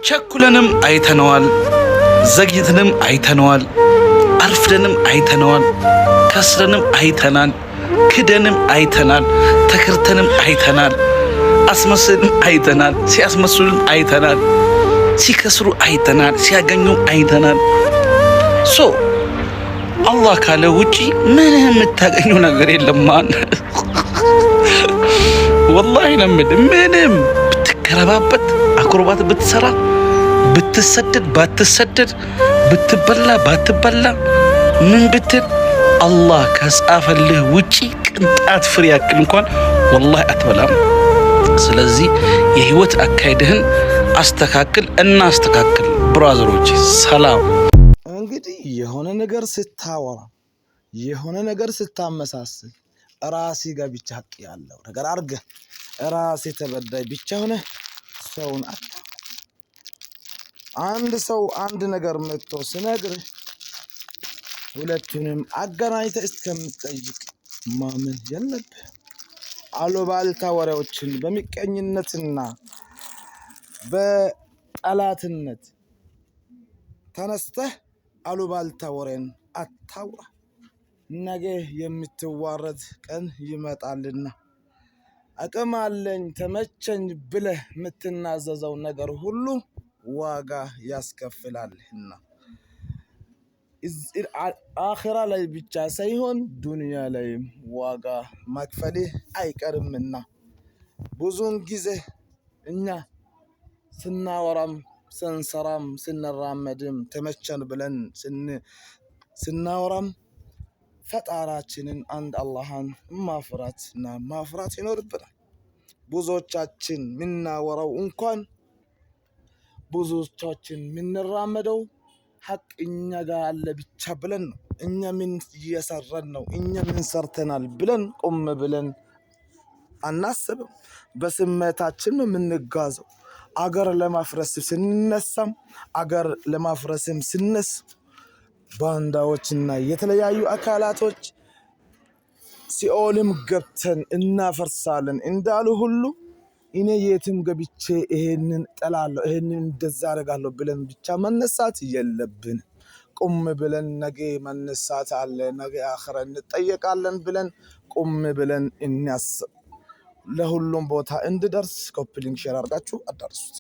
ቸኩለንም አይተነዋል፣ ዘግይተንም አይተነዋል፣ አርፍደንም አይተነዋል፣ ከስረንም አይተናል፣ ክደንም አይተናል፣ ተከርተንም አይተናል፣ አስመስልንም አይተናል፣ ሲያስመስሉን አይተናል፣ ሲከስሩ አይተናል፣ ሲያገኙም አይተናል። So አላህ ካለ ውጪ ምንም የምታገኘው ነገር የለም። Man፣ ወላሂ ነው የምልህ። ምንም ብትከረባበት፣ አክሮባት ብትሰራ፣ ብትሰደድ ባትሰደድ፣ ብትበላ ባትበላ፣ ምን ብትል አላህ ከጻፈልህ ውጪ ቅንጣት ፍሬ ያክል እንኳን ወላሂ አትበላም። ስለዚህ የህይወት አካሄድህን አስተካክል፣ እናስተካክል። Brother ኦች፣ ሰላም። እንግዲህ የሆነ ነገር ስታወራ፣ የሆነ ነገር ስታመሳስል ራሴ ጋር ብቻ ሀቅ ያለው ነገር አድርገህ ራሴ ተበዳይ ብቻ ሆነ ሰውን አታ አንድ ሰው አንድ ነገር መጥቶ ስነግርህ ሁለቱንም አገናኝተህ እስከምትጠይቅ ማመን የለብህ። አሉባልታ ወሬዎችን በምቀኝነትና በጠላትነት ተነስተህ አሉባልታ ወሬን አታውራ። ነገ የምትዋረድ ቀን ይመጣልና አቅም አለኝ ተመቸኝ ብለህ የምትናዘዘው ነገር ሁሉ ዋጋ ያስከፍላልና አኺራ ላይ ብቻ ሳይሆን ዱንያ ላይም ዋጋ መክፈልህ አይቀርምና ብዙውን ጊዜ እኛ ስናወራም ስንሰራም ስንራመድም ተመቸን ብለን ስናወራም ፈጣራችንን አንድ አላህን ማፍራትና ማፍራት ይኖርብናል። ብዙዎቻችን ምናወራው እንኳን ብዙዎቻችን የምንራመደው ሀቅ እኛ ጋር አለ ብቻ ብለን ነው። እኛ ምን እየሰራን ነው? እኛ ምን ሰርተናል ብለን ቆም ብለን አናስብም። በስሜታችን ነው የምንጓዘው። አገር ለማፍረስ ስንነሳም አገር ለማፍረስም ስነስ ባንዳዎችና የተለያዩ አካላቶች ሲኦልም ገብተን እናፈርሳለን እንዳሉ ሁሉ እኔ የትም ገብቼ ይሄንን እጠላለሁ፣ ይሄንን እንደዛ አደርጋለሁ ብለን ብቻ መነሳት የለብን። ቁም ብለን ነገ መነሳት አለ፣ ነገ አኽራ እንጠየቃለን ብለን ቁም ብለን እናስብ። ለሁሉም ቦታ እንድደርስ copy link share አድርጋችሁ አዳርሱት።